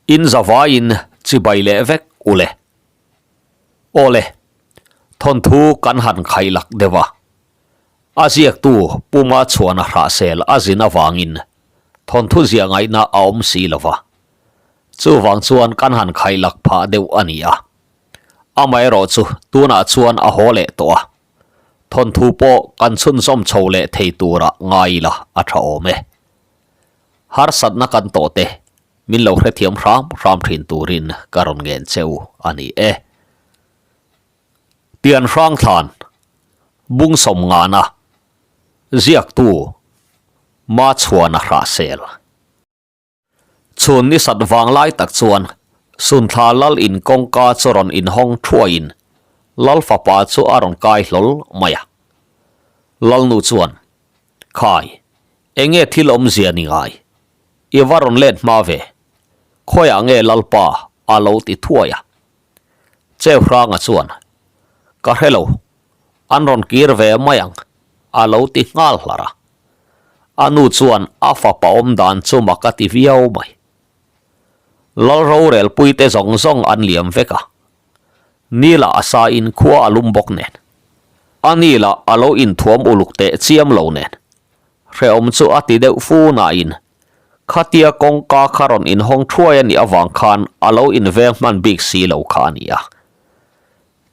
In zavaiin chibai leh vek u le. Aw le, thawnthu kan han khailak deuh a. A ziaktu Puma chhuana hrahsel a zin avangin thawnthu ziah ngaihna a awm si lo va. Chuvang chuan kan han khailak phah deuh a ni a. Amaherawh chu tunah chuan a haw leh tawh a. Thawnthu pawh kan chhunzawm chho leh thei tura ngai ila a tha awm e. Harsatna kan tawh te min lo hrethiam hram hram thin turin ka rawn ngen che u a ni e. Tian hrang thlan bung sawm ngana ziaktu Machhuana Hrahsel. Chhun ni sat vang lai tak chuan Sunthla lal in kawngka chu rawn inhawng thuaiin Lal fapa chu a rawn kai hlawl mai a. Lalnu chuan, Khai, enge thil awmzia ni ngai? I va rawn let hma ve. Khawiah nge Lalpa a lo ti thuai a? Cheuhranga chuan, Ka hre lo, an rawn kir ve mai ang, a lo ti nghal hlar a. A nu chuan a fapa awm dan chu mak a ti viau mai. Lal rorelpuite zawng zawng an liam vek a. Nila a sa in khua a lum bawk nen. A nila a lo inthuam uluk teh chiam lo nen. Hrehawm chu a ti deuh fu nain khatia kawngka kha rawn inhawng thuai a nih avang khan a lo inveng hman bik si lo kha a ni a.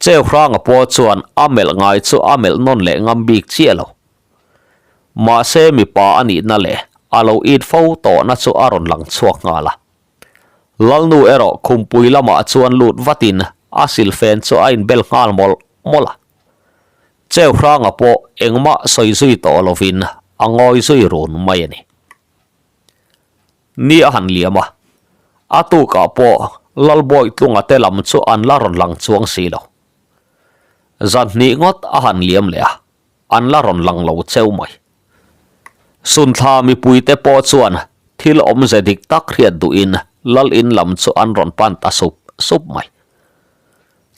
Cheuhranga pawh chuan a melh ngai chu a melh nawn leh ngam bik chiah lo. Mahse mipa a nihna leh a lo it fo tawhna chu a rawn lang chhuak nghal a. Lalnu erawh khumpui lamah chuan lut vatin a silfen chu a inbel nghal mawlh mawlh a. Cheuhranga pawh engmah sawi zui tawh lovin a ngawi zui run mai a ni. Ni a han liam a, a tukah pawh Lalbawi tlunga te lam chu an la rawn lang chuang si lo. Zan hnih ngawt a han liam leh a, an la rawn lang lo cheu mai. Sunthla mipuite pawh chuan thil awmze dik tak hriat duhin Lal in lam chu an rawn pan ta sup sup mai.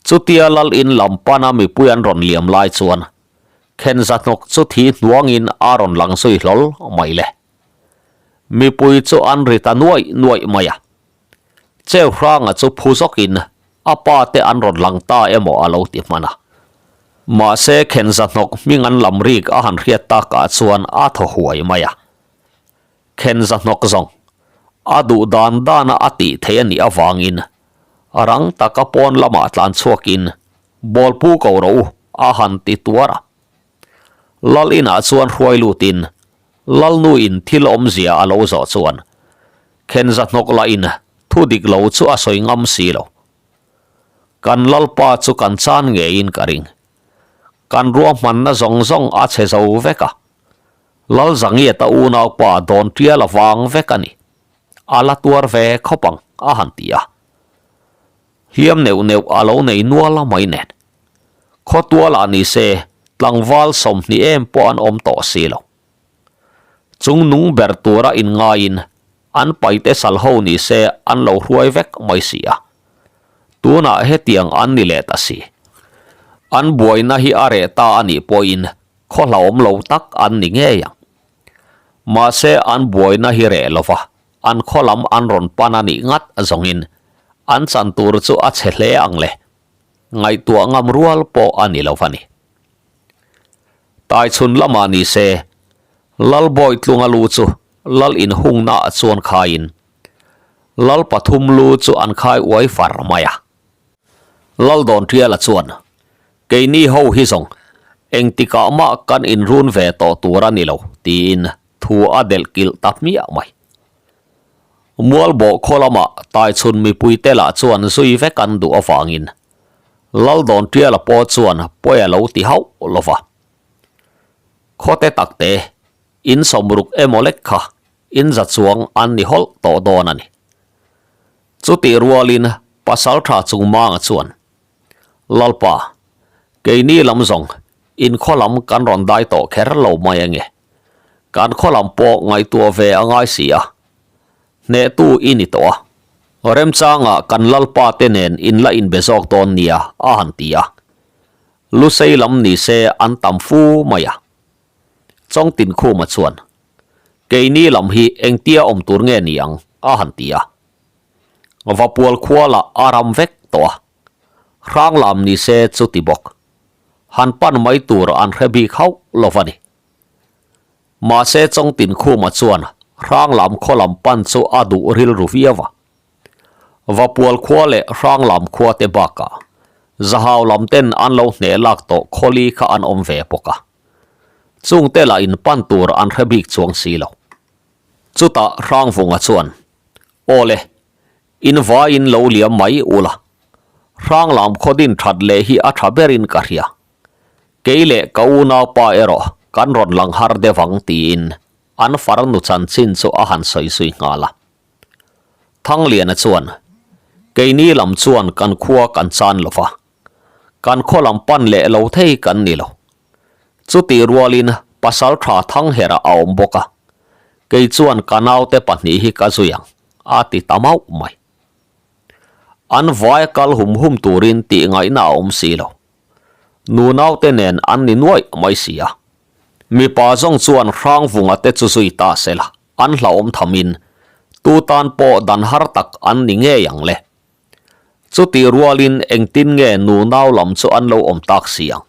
Chutia Lal in lam pana mipui an rawn liam lai chuan Khenza hnawk chu thi hnuangin a rawn lang zui hlawl mai le. Mipui chu an ri ta nuaih nuaih mai a. Cheuhranga chu phu zawkin a pa te an rawn lang ta emaw a lo ti hman a. Mahse Khenza hnawk hming an lam rik a han hriat takah chuan a thaw huai mai a. Khenza hnawk zawng a duh dan dana a tih theih a nih avangin rang taka pawn lamah tlan chhuakin Bawlpu ko rawh u a han ti tuar a. Lal inah chuan hruai lutin Lalnu in thil awmzia a lo zawh chuan Khenza hnawk lah in thu dik lo chu a sawi ngam si lo. Kan Lalpa chu kan chan ngeiin ka ring. Kan ruahmanna zawng zawng a chhe zo vek a. Lal Zangiata unaupa dawn tial a vang vek a ni. A la tuar ve khawp ang a han ti a. Hliam neuh neuh a lo nei nual mai nen. Khawtualah ni se tlangval 20 em pawh an awm tawh si lo. Chung nung ber tura inngaiin an paite sal ho ni se an lo hruai vek mai si a. Tunah hetiang an ni leh ta si. An buaina hi a reh ta a nih pawhin khaw hlauhawm lo tak an ni ngei ang. Mahse an buaina hi reh lova an khaw lam an rawn pan a nih ngat zawngin an chan tur chu a chhe hle ang le. Ngaihtuah ngam rual pawh a ni lo a ni. Taichhun lamah ni se, Lalbawi tlunga lu chu Lal inhungnaah chuan khaiin Lal pathum lu chu an khai uai far mai a. Lal Dawntiala chuan, Keini ho hi zawng engtikah mah kan inrun ve tawh tur a ni lo, tiin thu a delh kilh ta hmiah mai. Mualbawh khaw lamah Taichhun mipuite lah chuan zui vek an duh avangin Lal Dawntiala pawh chuan pawi a lo ti hauh lo va. Khawte takte in sawmruk emaw lek kha in za chuang an ni hawlh tawh dawn a ni. Chutih rualin Pasaltha Chungmanga chuan, Lalpa, keini lam zawng in khaw lam kan rawn dai tawh kher lo mai ange. Kan khaw lam pawh ngaihtuah ve a ngai si a, hnehtu i ni tawh a. Remchanga kan Lalpa te nen in la inbe zawk dawn nia a han ti a. Lusei lam ni se an tam fu mai a. Chawngtin Khuma chuan, Keini lam hi engtia awm tur nge ni ang? a han ti a. Vapual khua lah a ram vek tawh a, Hranglam ni se chuti bawk. Han pan mai tur an hre bik hauh lo va ni. Mahse Chawngtinkhuma chuan Hranglam khaw lam pan chu a duh rilru viau a. Vapual khua leh Hranglam khua te bakah Zahau lam ten an lo hneh lak tawh khawli kha an awm ve bawk a. Chungte lah in pan tur an hre bik chuang si lo. Chutah Hrangvunga chuan, Aw le, in vaiin lo liam mai ula. Hranglam khaw din that leh hi a tha berin ka hria. Kei leh ka unaupa erawh kan rawn lang har deuh ang tiin an farnu chanchin chu a han sawi zui nghal a. Thangliana chuan, Keini lam chuan kan khua kan chan lo va, kan khaw lam pan leh lo thei kan ni lo. Chutih rualin pasal tha Thangherah a awm bawk a, kei chuan ka naute pahnih hi ka zui ang, a ti ta mauh mai. An vaia kal hum hum turin tih ngaihna a awm si lo. Nunaute nen an ni nuaih mai si a. Mipa zawng chuan Hrangvunga te chu zui ta se la, an hlauhawm thamin tu tan pawh dan har tak an ni ngei ang le. Chutih rualin engtin nge nunau lam chu an lo awm tak si ang?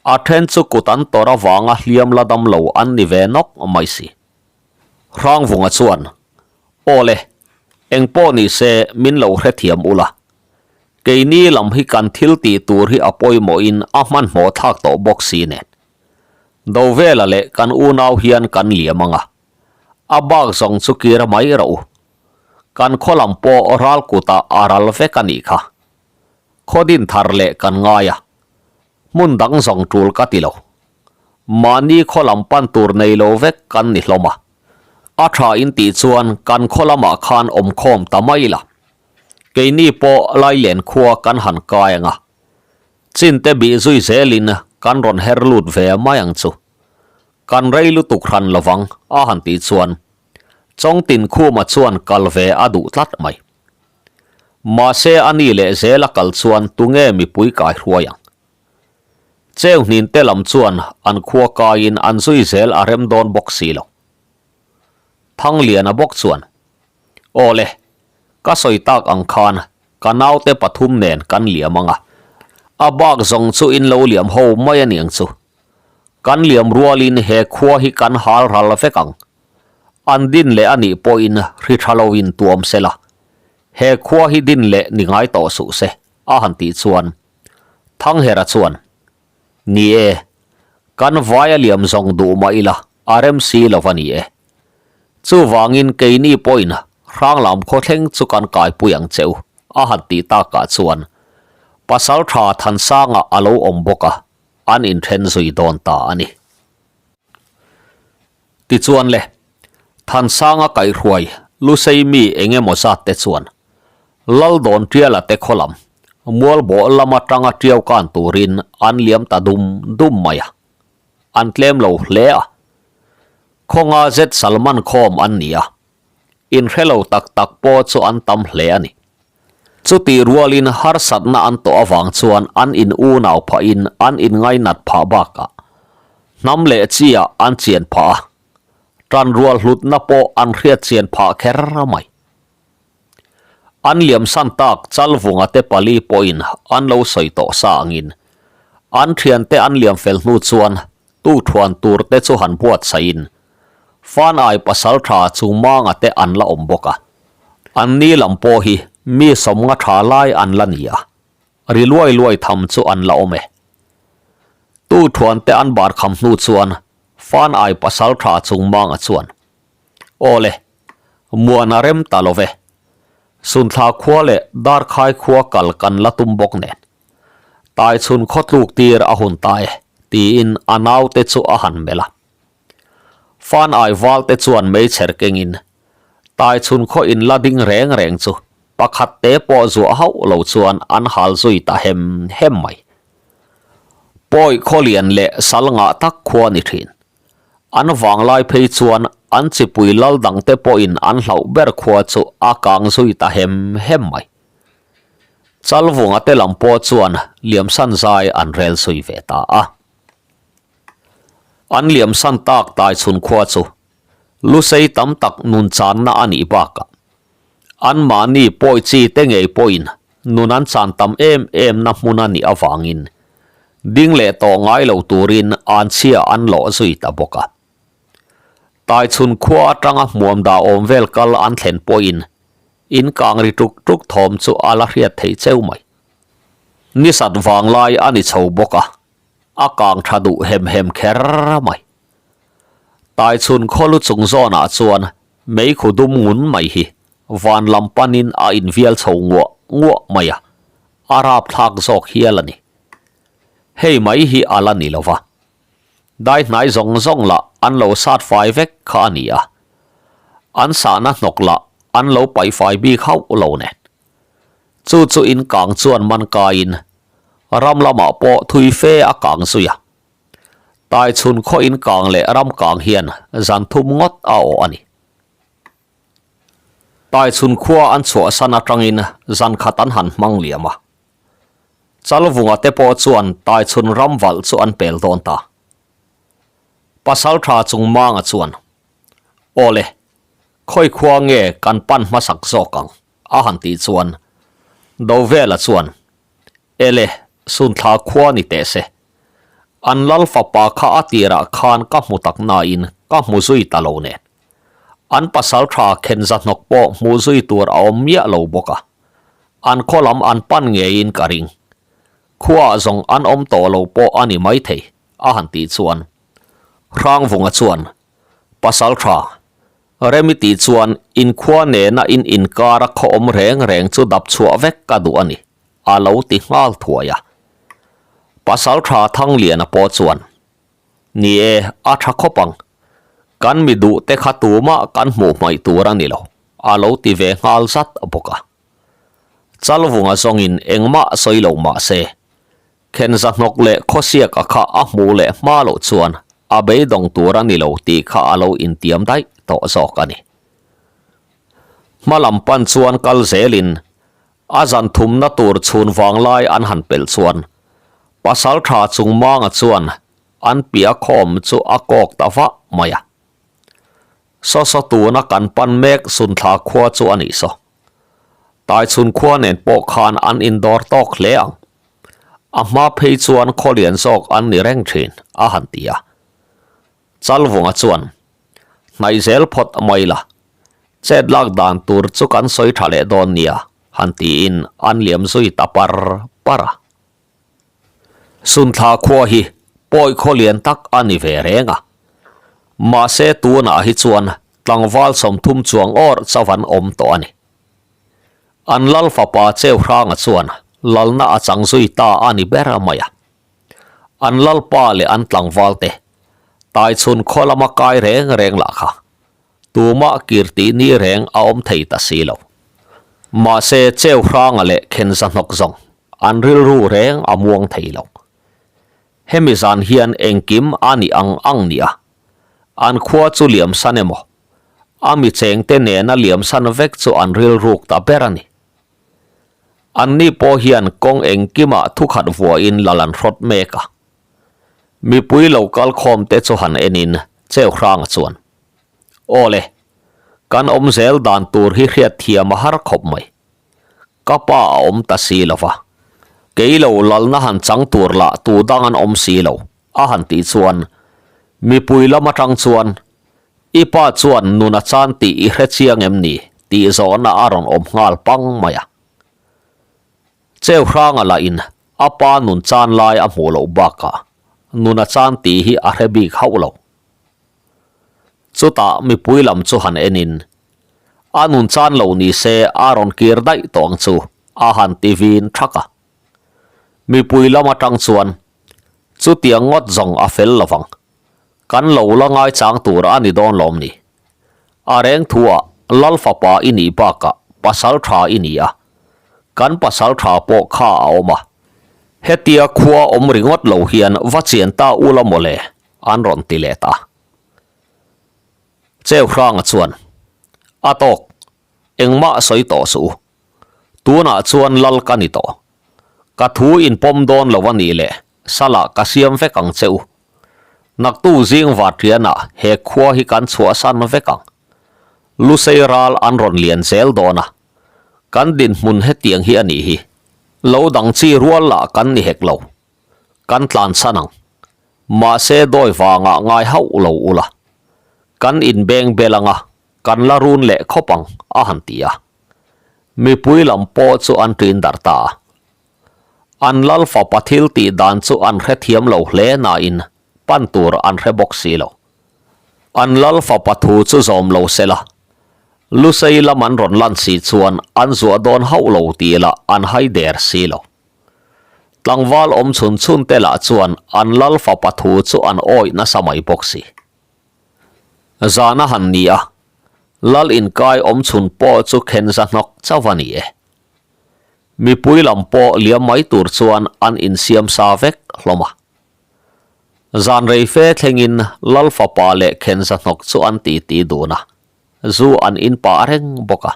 A then chu kut an tawrh avanga hliam la dam lo an ni ve nawk mai si. Hrangvunga chuan, Aw le, eng pawh ni se min lo hrethiam ula. Keini lam hi kan thil tih tur hi a pawimawhin a hmanhmawh thlak tawh bawk si nen. Dovela leh kan unau hian kan liam ang a, a bak zawng chu kir mai rawh u. Kan khaw lam pawh ral kutah a ral vek a nih kha. Khaw din thar leh kan ngai a, hmun dang zawng tul ka ti lo. Mahni khaw lam pan tur nei lo vek kan ni hlawm a, a tha in tih chuan kan khaw lamah khan awmkhawm ta mai la. Keini pawh Lailen khua kan han kai ang a, chinte bih zui zelin kan rawn her lut ve mai ang chu. Kan rei lutuk hran lovang a han tih chuan Chawngtin Khuma chuan kal ve a duh tlat mai. Mahse a ni leh zel a kal chuan tunge mipui kai hruai ang? Cheuhnin te lam chuan an khua kaiin an zui zel a rem dawn bawk si lo. Thangliana bawk chuan, Aw le, ka sawi tak ang khan ka naute pathum nen kan liam ang a, a bak zawng chu in lo liam ho mai a niang chu. Kan liam rualin he khua hi kan hal ral vek ang. An din leh a nih pawhin hri tha loin tuam se la, he khua hi din leh ni ngai tawh suh se, a han tih chuan Thanghera chuan, Ni e, kan vai a liam zawng duh mah ila a rem si lo va ni e. Chuvangin keini pawhin Hranglam khawthleng chu kan kaipui ang che u, a han tih takah chuan Pasaltha Thansanga a lo awm bawk a, an inthen zui dawn ta a ni. Tichuan le, Thansanga kaihruai Lusei mi eng emaw zat te chuan Laldawn Tiala te khaw lam, Mualbawh lam atanga tiau kan turin an liam ta dum dum mai a, an tlem lo hle a. Khawnga zet Salman khawm an ni a, inhre lo tak tak pawh chu an tam hle a ni. Chutih rualin harsatna an tawh avang chuan an in unau phahin an inngainat phah bakah hnam leh chi-ah an chian phah a, tanrual hlutna pawh an hriat chian phah kher mai. An liamsan tak Chalvunga te pali pawhin an lo sawi tawh sa angin an thiante an liam fel hnu chuan Tukthuan tur te chu han buatsaihin Fanai pasaltha Chungmanga te an la awm bawk a. An ni lam pawh hi mi sawmnga tha lai an la ni a, ri luai luai tham chu an la awm e. Tukthuan te an bar kham hnu chuan Fanai pasaltha Chungmanga chuan, Aw le, muan a rem ta lo ve. Sunthla khua leh Darkhai khua kal kan la tum bawk nen. Taichhun khaw tluk tir a hun ta e, tiin a naute chu a han melh a. Fan ai valte chuan meichher kengin Taichhun khaw in la ding reng reng chu pakhat te pawh zuah hauh lo chuan an hal zui ta hem hem mai. Pawi khaw lian leh sal ngah tak khua ni thin. An vanglai phei chuan an chipui lal dangte pawhin an hlauh ber khua chu a kang zui ta hem hem mai. Chalvunga te lam pawh chuan Liamsan zai an rel zui ve ta a. An Liamsan tak tai chhun khua chu Lusei tam tak nun channa a nih bakah. Anmahni pawi chi te ngei pawhin nun an chan tam em em na hmun a nih avangin ding leh tawh ngai lo turin anchhia an lawh zui ta bawk a. Taichhun khua atanga hmuam dah awm vel kal an thlen pawhin in kang ri tuk tuk thawm chu a la hriat theih cheu mai. Nisat vanglai a ni chho bawk a, a kang tha duh hem hem kher mai. Taichhun khawlu chung zawnah chuan meikhu dum ngun mai hi van lam panin a invial chho nguah nguah mai a, a rapthlak zawk hial a ni. Hei mai hi a la ni lo va. Dai hnai zawng zawng lah an lo sat fai vek kha a ni a, an sahna hnawk lah an lo paih fai bik hauh lo nen. Chu chu in kang chuan man kaiin ram lamah pawh thui fe a kang zui a. Taichhun khaw in kang leh ram kang hian zan thum ngawt a awh a ni. Taichhun khua an chhuahsan atangin zan khat an han hmang liam a. Chalvunga te pawh chuan Taichhun ram valh chu an pel dawn ta. Pasaltha Chungmanga chuan, Awle, khawi khua nge kan pan hmasak zawk ang? a han tih chuan Dovela chuan, Ele, Sunthla khua ni teh se. An lal fapa kha a tirah khan ka hmu tak nain ka hmu zui ta lo nen. An pasaltha khenza hnawk pawh hmuh zui tur a awm miah lo bawk a. An khaw lam an pan ngeiin ka ring. Khuaah zawng an awm tawh lo pawh a ni maithei, a han tih chuan Hrangvunga chuan, Pasaltha, Remi tih chuan inkhua nena in inkara khaw awm reng reng chu dap chhuah vek ka duh a ni, a lo ti nghal thuai a. Pasaltha Thangliana pawh chuan, Ni e, a tha khawp ang. Kan mi duh te kha tumah kan hmuh hmaih tur a ni lo, a lo ti ve nghal zat bawk a. Chalvunga zawngin engmah sawi lo mah se, Khenza hnawk leh khawsiaka kha a hmuh leh hma loh chuan a beidawng tur a ni lo tih kha a lo intiam daih tawh zawk a ni. Hma lam pan chuan kal zelin a zan thumna tur chhun vanglai an han pelh chuan Pasaltha Chungmanga chuan an piah khawm chu a kawk ta vah mai a. Saw saw tuna kan pan mek Sunthla khua chu a nih saw. Taichhun khua nen pawh khan an indawr tawk hle ang. A hma phei chuan khaw lian zawk an ni reng thin, a han ti a. Chalvunga chuan, Hnaih zel phawt mai la, chet lak dan tur chu kan sawi tha leh dawn nia, han tiin an liam zui ta par par a. Sunthla khua hi pawi khaw lian tak a ni ve reng a. Mahse tunah hi chuan tlangval 30 chuang awr chauh an awm tawh a ni. An lal fapa Cheuhranga chuan lalna a chang zui ta a ni ber mai a. An lalpa leh an tlangval te Taichhun khaw lama kai reng reng lah kha tumah kir tih ni reng a awm thei ta si lo. Mahse Cheuhranga leh Khenza hnawk zawng an rilru reng a muang thei lo. Hemi zan hian engkim a nih ang ang nia. An khua chu liamsan emaw? A mi chengte nena liamsan vek chu an rilruk ta ber a ni. Anni pawh hian kawng engkimah thukhat vuahin lal an hrawt mek a. Mipui lo kal khawmte chu han enin Cheuhranga chuan, Aw le, kan awm zel dan tur hi hriatthiam a har khawp mai. Ka pa a awm ta si lo va, kei lo lalna han chang tur lah tu dang an awm si lo, a han tih chuan mipui lam atang chuan, I pa chuan nun a chan tih i hre chiang em ni? tih zawhna a rawn awm nghal pang mai a. Cheuhranga lahin a pa nun chan lai a hmuh loh bakah nun a chan tih hi a hre bik hauh lo. Chutah mipui lam chu han enin, A nun chan lo ni se a rawn kir daih tawh ang chu, a han ti vin thak a. Mipui lam atang chuan, Chutiang ngawt zawng a fel lo vang. Kan lo la ngaichang tur a ni dawn lawm ni. A reng thuah Lal fapa i nih bakah pasal tha i ni a. Kan pasal tha pawh kha a awm a. Hetia khua awm ringawt lo hian va chian ta ula mawle, an rawn ti leh ta. Cheuhranga chuan, A tawk, engmah sawi tawh suh u. Tunah chuan lal ka ni tawh. Ka thu in pawm dawn lo a nih leh salah ka siam vek ang che u. Naktu zing Vatrianah he khua hi kan chhuahsan vek ang. Lusei ral an rawn lian zel dawn a. Kan dinhmun hetiang hi a nih hi. Lo dang chi rual lah kan ni hek lo. Kan tlansan ang. Mahse dawi vangah ngai hauh lo ula. Kan inbeng bel anga kan la run leh khawp ang a han ti a. Mipui lam pawh chu an ṭin darh ta a. An lal fapa thil tih dan chu an hrethiam lo hle nain pan tur an hre bawk si lo. An lal fapa thu chu zawm lo se la, Lusei lam an rawn lan si chuan an zuah dawn hauh lo tih lah an hai der si lo. Tlangval awm chhun chhun te lah chuan an lal fapa thu chu an awih nasa mai bawk si. Zan a han ni a, lal inkai awm chhun pawh chu khen za hnawk chauh a ni e. Mipui lam pawh liam mai tur chuan an insiam sa vek hlawm a. Zan rei fe thlengin Lal fapa leh Khenza hnawk chu an titi dun a, zu an in pah reng bawk a.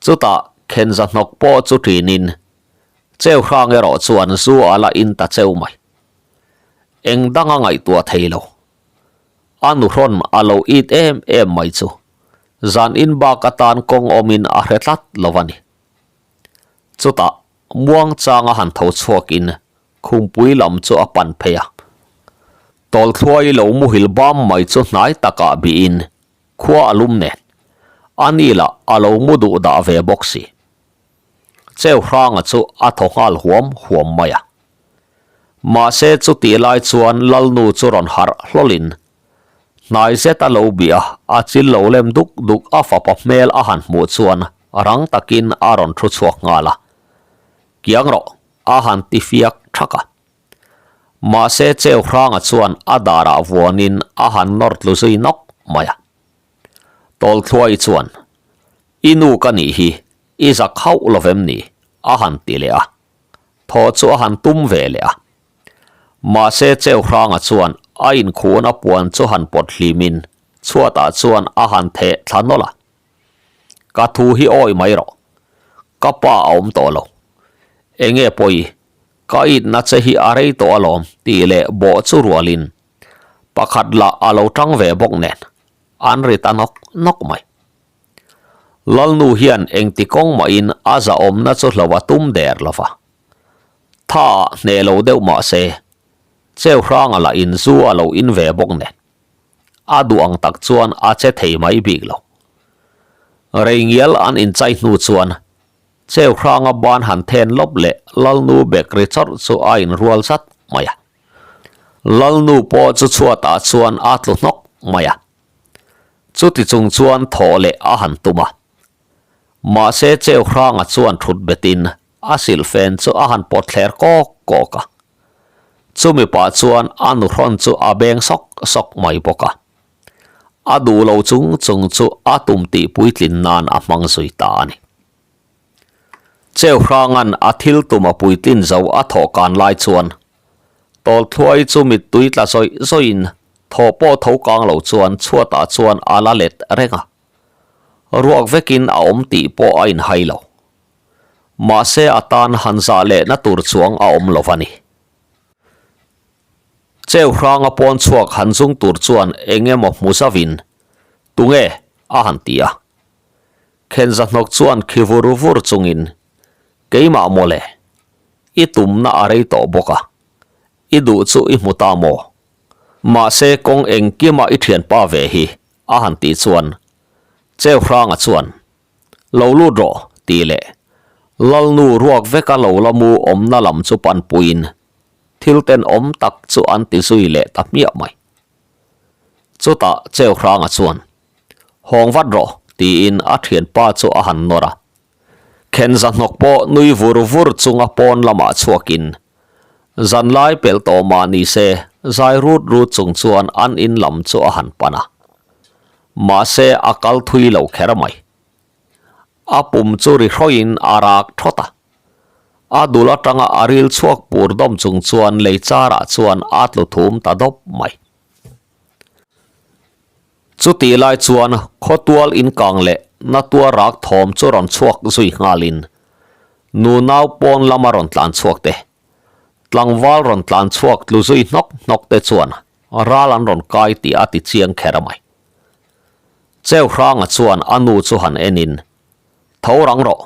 Chutah Khenza hnawk pawh chu ṭinin Cheu hrang erawh chuan zu a la in ta cheu mai. Eng dang a ngaihtuah thei lo. A nuhrawn a lo it em em mai chu zan in bak atan kawng awmin a hre tlat lo a ni. Chutah muang changa han tho chhuakin khumpui lam chu a pan phei a. Tawlthluai lo muhil bam mai chu hnai takah bihin khua a lum nen a ni lah a lo mu duh dah ve bawk si. Cheu hranga chu a thaw nghal huam huam mai a. Mahse chutih lai chuan Lalnu chu rawn harh hlawlin Hnai zet a lo bih a, a chil lo lem duk duk a fapa hmel a han hmuh chuan rang takin a rawn thu chhuak nghal a. Kiang rawh, a han ti fiak thak a. Mahse Cheu Hranga chuan a darah vuanin a han nawr tlu zui nawk mai a. Tawlthluai chuan, I nu ka nih hi, i zak hauh lo vem ni? a han ti leh a. Thaw chu a han tum ve leh a. Mahse Cheu Hranga chuan a inkhuna puan chu han pawt hlimin chhuatah chuan a han theh thla nawlh a. Ka thu hi awi mai rawh. Ka pa a awm tawh lo. Enge pawi, ka itna che hi a rei tawh alawm tih leh bawh chu rualin pakhat lah a lo tang ve bawk nen an ri ta nawk nawk mai. Lalnu hian engti kawng mahin a zahawmna chu hlo a tum der lo va. Tha ah hneh lo deuh mah se, Cheu hranga lah in zu a lo in ve bawk nen. A duh ang tak chuan a che thei mai bik lo. Rei ngial an inchai hnu chuan Cheu hranga ban han then lawp leh Lalnu bek ri chawrh chu a inrual zat mai a. Lalnu pawh chu chhuatah chuan a tlu hnawk mai a. Chuti chung chuan thawh leh a han tum a. Mahse Cheu hranga chuan thut betin A silhfen chu a han pawt thler kawk kawk a, chumi pah chuan a nuhrawn chu a beng sawk sawk mai bawk a. A duh lo chung chung chu a tum tih puitlin nan a hmang zui ta a ni. Cheu Hranga'n a thil tum a puitlin zo a thawh kan lai chuan Tawlthluai chu mittui tla zawih zawihin thaw pawh tho kang lo chuan chhuatah chuan a la let reng a, ruak vekin a awm tih pawh a inhai lo. Mahse a tan han zah lehna tur chuang a awm lo a ni. Cheu hranga pawn chhuak han zung tur chuan eng emaw hmu zauhin, Tunge? a han ti a. Khenza hnawk chuan khi vur vur chungin, Keimah mawle, i tumna a rei tawh bawk a, i duh chu i hmu ta maw? Mahse kawng engkima i thianpa ve hi, a han tih chuan Cheu hranga chuan, Lo lut rawh, tih leh Lalnu ruak veka lo la mu awmna lam chu panpuiin thil tenawm tak chu an ti zui leh ta hmiah mai. Chutah Cheu Hranga chuan, Hawng vat rawh, tiin a thianpa chu a han nawr a. Khenza hnawk pawh nui vur vur chunga pawn lamah chhuakin zanlai pelh tawh mah ni se zai rut rut chung chuan an in lam chu a han pan a. Mahse a kal thui lo kher mai. A pum chu ri hrawiin a rak thawt a. A dul atanga a ril chhuak pur dawm chung chuan lei charah chuan a tlu thum ta dawp mai. Chutih lai chuan khawtual inkang leh natuar rak thawm chu rawn chhuak zui nghalin nunau pawn lama rawn tlan chhuak te, tlangval rawn tlan chhuak tlu zui hnawk hnawk te chuan Ral an rawn kai tih a ti chiang kher mai. Cheu Hranga chuan a nu chu han enin, Tho rang rawh,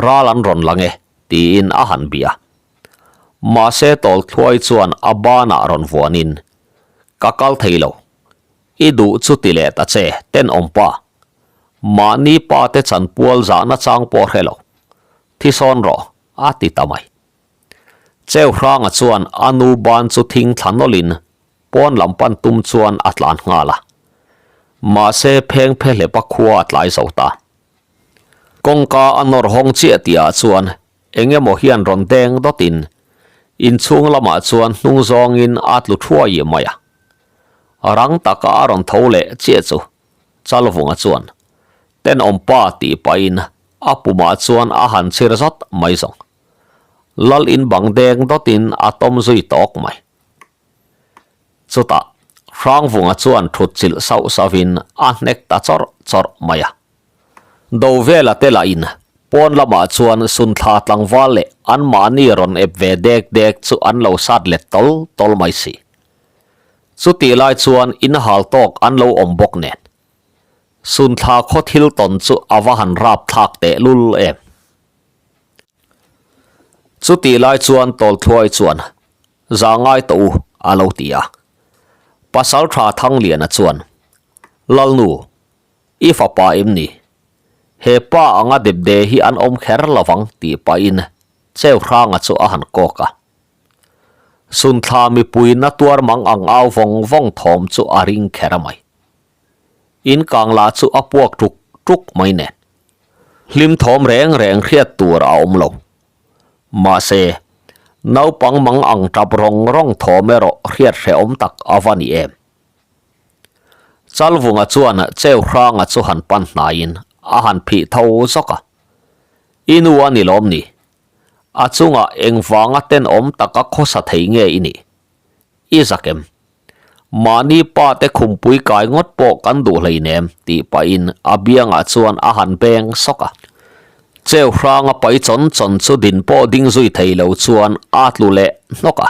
ral an rawn lang e, tiin a han bia. Mahse Tawlthluai chuan a banah rawn vuanin, Ka kal thei lo, i duh chu ti leh ta che, tenawm pa. Mahni pa te chanpual zahna chang pawh hre lo. Thi sawn rawh, a ti ta mai. Cheuhranga chuan a nu ban chu thing thla nawlhin pawn lam pan tum chuan a tlan nghal a. Mahse pheng phe hlepa khua a tlai zo ta. Kawngka a nawr hawng chiah tihah chuan eng emaw hian rawn deng dawtin inchhung lamah chuan hnung zawngin a tlu thuai mai a. Rang taka a rawn tho leh chiah chu Chalvunga chuan tenawm pa tih pahin a pumah chuan a han chhir zawt mai zawng. Lal in bang deng dawtin a tawm zui tawk mai. Chutah Hrangvunga chuan thut chilh sauh sauhin a hnek ta chawrh chawrh mai a. Dovela te lah in pawn lamah chuan Sunthla tlangval leh anmahni rawn ep ve dek dek chu an lo sat let tawl tawl mai si. Chutih lai chuan in hal tawk an lo awm bawk nen. Sunthla khaw thil tawn chu a va han rap thlak teh lul em. Chutih lai chuan Tawlthluai chuan Za ngai tawh u a lo ti a. Pasaltha Thangliana chuan Lalnu, i fapa em ni? He pa anga depde hi an awm kher lovang tih pahin Cheuhranga chu a han kawk a. Sunthla mipui na tuar mang ang au vawng vawng thawm chu a ring kher mai. In kang lah chu a puak tuk tuk mai nen. Hlim thawm reng reng hriat tur a awm lo. Mahse, naupang mang ang tap rawng rawng thawm erawh hriat hrehawm tak a va ni em. Chalvunga chuan Cheuhranga chu han pan hnaiin a han phih tho zawk a. I nu a ni lawm ni? A chungah engvanga tenawm taka khawsa thei nge i nih? I zak em? Mahni pa te khumpui kai ngawt pawh kan duh hleinem tih pahin a biangah chuan a han beng sawk a. Cheu hranga pai chawn chawn chu din pawh ding zui thei lo chuan a tlu leh hnawk a.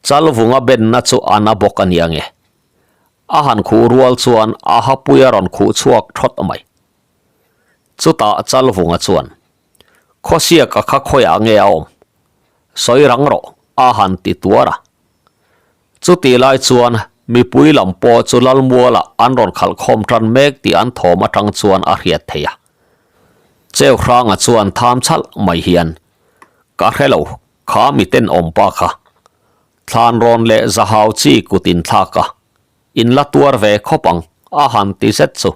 Chalvunga benna chu a na bawk a nia nge. A han khuh rual chuan a hapui a rawn khuh chhuak thawt mai. Chutah Chalvunga chuan, Khawsiaka kha khawiah nge a awm? Sawi rang rawh, a han ti tuar a. Chutih lai chuan mipui lam pawh chu Lalmualah an rawn khalh khawm tan mek tih an thawm atang chuan a hriat thei a. Cheuhranga chuan tham chhalh mai hian, Ka hre lo, kha mi tenawm pa kha. Thlan rawn leh zahau chi kut in thlak a, in la tuar ve khawp ang, a han ti zet chu.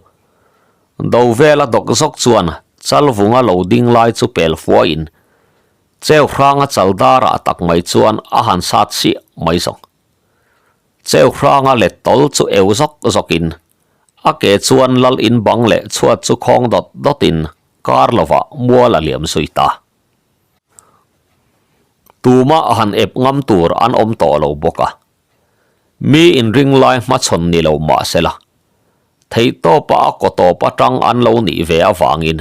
Dovela dawk zawk chuan Chalvunga lo ding lai chu pel fuahin Cheu hranga chal darah tak mai chuan a han sat siah mai zawk. Cheu hranga let tawl chu eu zawk zawkin a ke chuan lal in bang leh chhuat chu khawng dawt dawtin kar lovah mual a liam zui ta. Tumah han ep ngam tur an awm tawh lo bawk a. Mi inring lai hmachhawn ni lo mah sela, theihtawpa a kaw tawp atang an lo nih ve avangin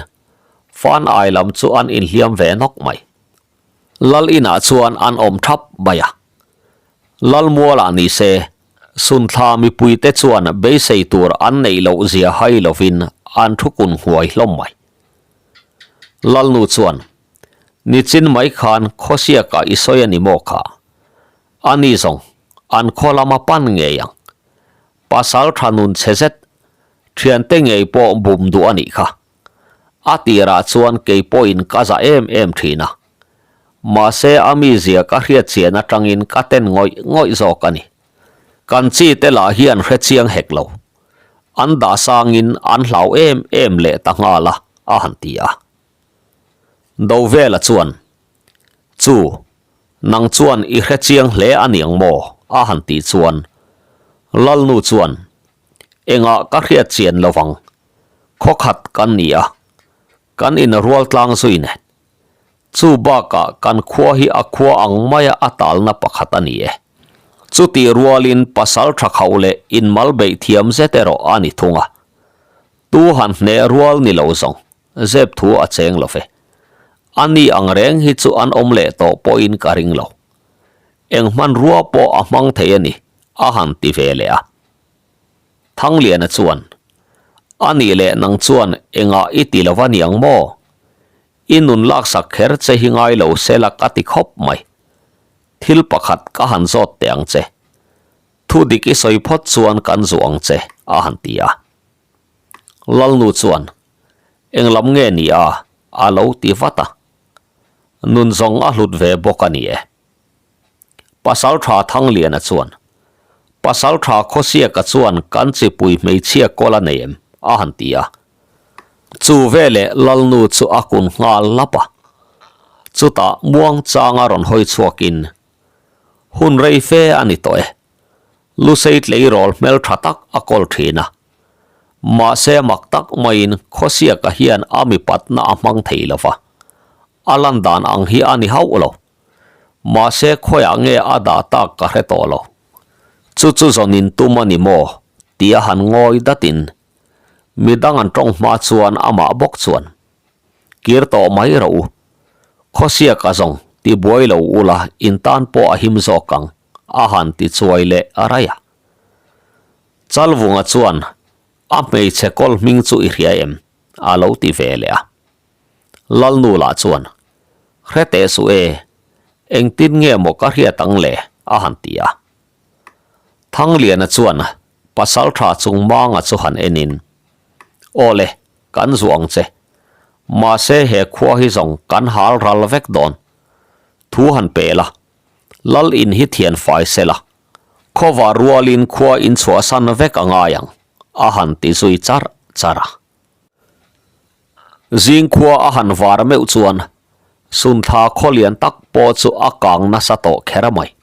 Fan ai lam chu an inhliam ve nawk mai. Lal inah chuan an awm thap mai a. Lal mualah ni se, Sunthla mipuite chuan beisei tur an neih loh zia hai lovin an thu kun nghuai hlawm mai. Lalnu chuan, Nichin mai khan khawsiakah i sawi a ni maw kha? A ni zawng, an khaw lama pan ngei ang. Pasal tha nun chhe zet, thiante ngei pawh bum duh a nih kha. A tirah chuan kei pawhin ka za em em thin a. Mahse a mizia ka hriat chian atangin ka ten ngawih ngawih zawk a ni. Kan chi te lah hian hre chiang hek lo. An dah sangin an hlau em em leh ta nghal a, a han ti a. Dovela chuan, Chu, Nang chuan i hre chiang hle a niang maw? a han tih chuan Lalnu chuan, Engah ka hriat chian lo vang, khawkhat kan ni a, kan in rual tlang zui nen. Chu bakah kan khua hi a khua ang maia a talna pakhat a ni e. Chutih rualin pasal tha khauh leh inmal beih thiam zet erawh a ni thung a. Tu han hneh rual ni lo zawng, zep thu a cheng lo ve. A ni ang reng hi chu an awm leh tawh pawhin ka ring lo. Eng hmanrua pawh a hmang thei a ni, a han ti ve leh a. Thangliana chuan, A nih leh nang chuan engah i ti lo va niang maw? I nun laksak kher che hi ngai lo sela ka ti khawp mai. Thil pakhat ka han zawt teh ang che. Thu dik i sawi phawt chuan kan zuah ang che, a han ti a. Lalnu chuan, Eng lam nge ni a? a lo ti vat a. Nun zawng a hlut ve bawk a ni e. Pasaltha Thangliana chuan, Pasaltha Khawsiaka chuan kan chipui hmeichhia kawl a nei em? a han ti a. Chu veleh Lalnu chu a kun nghal lap a. Chutah muangchanga rawn hawi chhuakin, Hun rei fe a ni tawh e. Lusei tleirawl hmeltha tak a kawl thin a. Mahse mak tak maiin Khawsiaka hian a mipatna a hmang thei lo va. A lan dan ang hi a ni hauh lo. Mahse khawiah nge a dah tak ka hre tawh lo. Chu chu zawn in tum a ni maw? Tih a han ngawi datin midang an tawng hma chuan amah bawk chuan, Kir tawh mai rawh u. Khawsiak a zawng ti buai lo ula in tan pawh a him zawk ang, a han ti chuai leh a raih a. Chalvunga chuan, A hmeichhe kawl hming chu i hria em? a lo ti ve leh a. Lalnu lah chuan, Hre teh suh e, engtin nge maw ka hriat ang le? a han ti a. Thangliana chuan Pasaltha chung manga chu han enin, Aw le, kan zuah ang che. Mahse he khua hi zawng kan hal ral vek dawn. Thu han pe la, Lal in hi thian fai se la, khawva rualin khua in chhuahsan vek a ngai ang, a han ti zui char char a. Zingkhua a han var meuh chuan Sunthla khaw lian tak pawh chu a kang nasa tawh kher mai.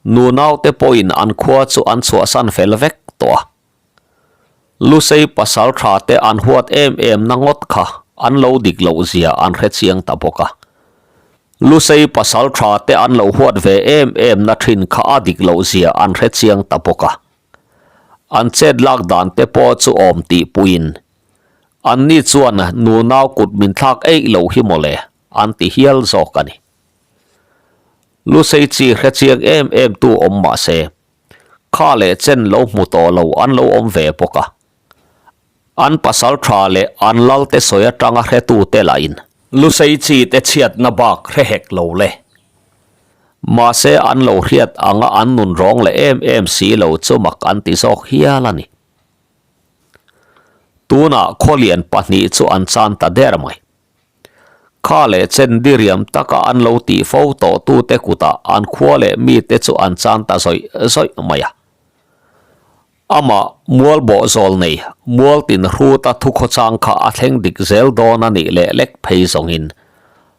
Nunaute pawhin an khua chu an chhuahsan fel vek tawh a. Lusei pasal tha te an huat em em na ngawt kha an lo dik loh zia an hre chiang ta bawk a. Lusei pasal tha te an lo huat ve em em na thin kha a dik loh zia an hre chiang ta bawk a. An chet lak dan te pawh chu awm tih puiin anni chuan nunau kut min thlak eih loh hi mawle an ti hial zawk a ni. Lusei chi hre chiang em em tu awm mah se kha leh chen lo hmu tawh lo an lo awm ve bawk a. An pasal tha leh an lal te sawi atanga hretu te lahin Lusei chi te chhiatna bak hre hek lo le. Mahse an lo hriat anga an nun rawng leh em em si lo chu mak an ti zawk hial a ni. Tunah khawlian pahnih chu an chan ta der mai. Kha leh chen diriam taka an lo tih fo tawh tute kutah an khua leh mite chu an chan ta zawih zawih mai a. Amah mual bawh zawl nei, mual tin hruta thukhawchang kha a thleng dik zel dawn a nih leh lek phei zawngin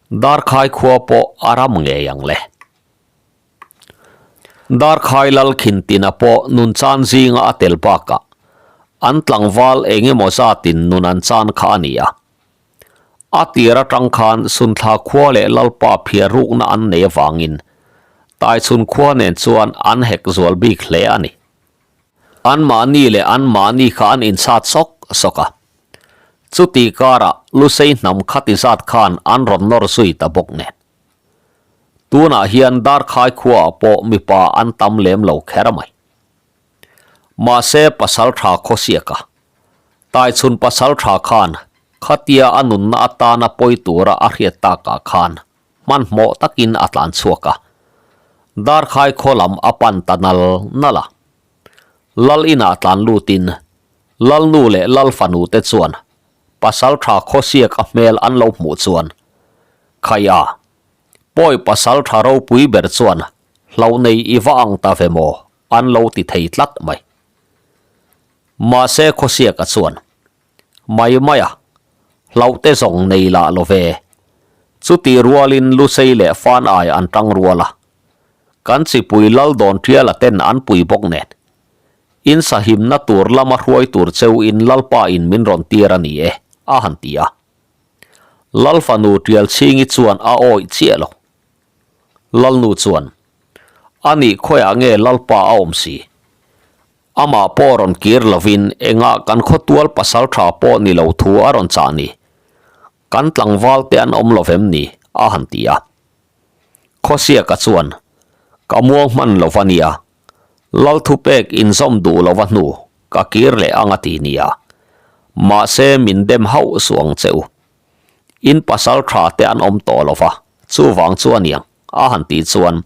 Darkhai khua pawh a ram ngei ang le. Darkhai lal khintina pawh nun chan zinga a tel bakah an tlangval eng emaw zatin nun an chan kha a ni a. A tir atang khan Sunthla khua leh Lalpa phiar rukna an nei avangin Taichhun khua nen chuan an hek zual bik hle a ni. Anmahni leh anmahni kha an insat sawk sawk a. Chuti karah Lusei hnam khati zat khan an rawn nawr zui ta bawk nen. Tunah hian Darkhai khuaah pawh mipa an tam lem lo kher mai. Mahse pasal tha khawsiak a. Taichhun pasal tha khan khatia a nunna atana pawi tura a hriat takah khan hmanhmawh takin a tlan chhuak a. Darkhai khaw lam a pan ta nal nal a. Lal inah tlan lutin Lalnu leh Lal fanu te chuan pasal tha khawsiak a hmel an lo hmuh chuan Khaia, pawi pasal tha ropui ber chuan hloh nei i va ang ta ve maw an lo ti thei tlat mai. Mahse khawsiaka chuan Mai mai a, hlauh te zawng nei lah lo ve. Chuti rualin Lusei leh Fan ai an tang rual a. Kan chipui lal dawn tiala ten an pui bawk nen. In sahimna tur lama hruai tur cheu in Lalpa in min rawn tir a ni e, a han ti a. Lal fanu Tialchhingi chuan a awih chiah lo. Lalnu chuan, A nih khawiah nge Lalpa a awm si? Amah pawh rawn kir lovin engah kan khawtual pasal tha pawh ni lo thu a rawn chah ni. Kan tlangval te an awm lo vem ni? a han ti a. Khawsiaka chuan, Ka muang hman lo va nia. Lal thupek inzawm duh lo va hnu ka kir leh ang a ti nia. Mahse min dem hauh suh ang che u. In pasal tha te an awm tawh lo va, chuvang chu a niang, a han tih chuan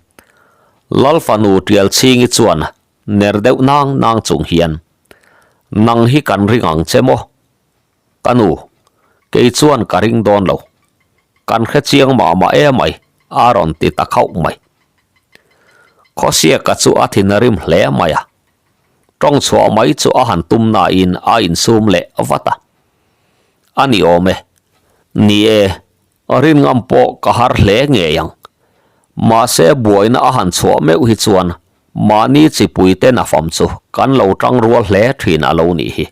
Lal fanu Tialchhingi chuan ner deuh nang nang chung hian, Nang hi kan ring ang che maw? Ka nu, kei chuan ka ring dawn lo. Kan hre chiang mah mah emai, a rawn ti ta khauh mai. Khawsiaka chu a thinrim hle mai a. Tawng chhuah mai chu a han tum nain a insum leh vat a. A ni awm e. Ni e, rin ngam pawh ka har hle ngei ang. Mahse buaina a han chhuah meuh hi chuan mahni chipui te nafam chu kan lo tang rual hle thin a lo nih hi.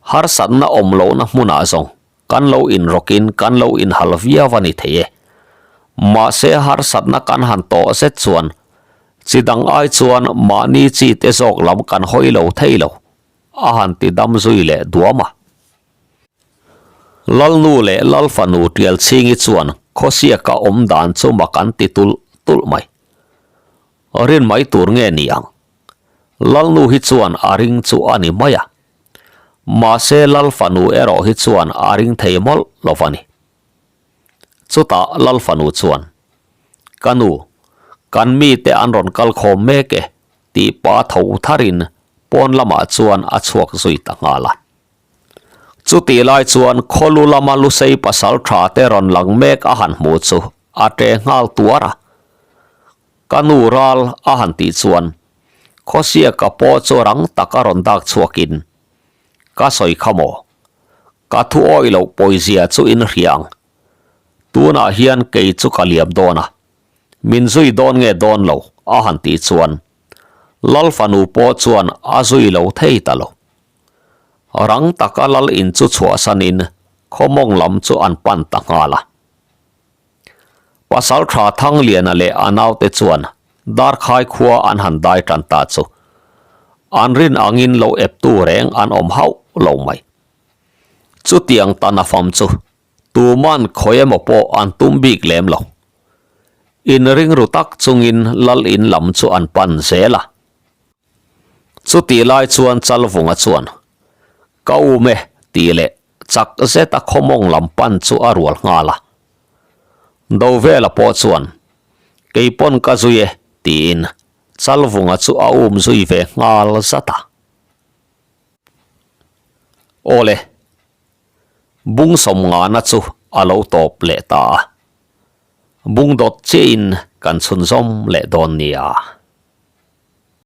Harsatna awm lohna hmunah zawng kan lo inrawkin kan lo inhal viau a ni thei e. Mahse harsatna kan han tawh zet chuan chi dang ai chuan mahni chi te zawk lam kan hawi lo thei lo, a han ti dam zui leh duam a. Lalnu leh Lalfanu Tialchhingi chuan khawsiaka awm dan chu mak an ti tulh tulh mai. Rin mai tur nge ni ang? Lalnu hi chuan a ring chu a ni mai a. Mahse Lal fanu erawh hi chuan a ring thei mawlh lo va ni. Chutah Lal fanu chuan, Ka nu, kan mite an rawn kal khawm mek e, tih pa tho tharin pawn lamah chuan a chhuak zui ta nghal a. Chutih lai chuan khawlu lama Lusei pasal tha te rawn lang mek a han hmuh chu a ṭe nghal tuar a. Ka nu ral a han tih chuan Khawsiaka pawh chu rang tak a rawn dak chhuakin, Ka sawi kha maw? Ka thu awih loh pawizia chu in hria ang. Tunah hian kei chu ka liam dawn a, min zui dawn nge dawn lo a han tih chuan Lal fanu pawh chuan a zui lo thei ta lo. Rang taka Lal in chu chhuahsanin khawmawng lam chu an pan ta nghal a. Pasalṭha Thangliana leh a naute chuan Darkhai khua an han dai tan ta chu an rin angin lo eptu reng an awm hauh lo mai. Chutiang tan a fam chu tuman khawi emaw pawh an tum bik lem lo. Inring ru tak chungin lal in lam chu an pan zel a. Chutih lai chuan Chalvunga chuan, Ka um e tih leh Chak zet a khawmawng lam pan chu a rual nghal a. Dovela pawh chuan, Kei pawn ka zui e, tiin Chalvunga chu a um zui ve nghal zat a. Awle, bung sawmngana chu a lo tawp leh ta a. Bung dawt chiahin kan chhunzawm leh dawn nia.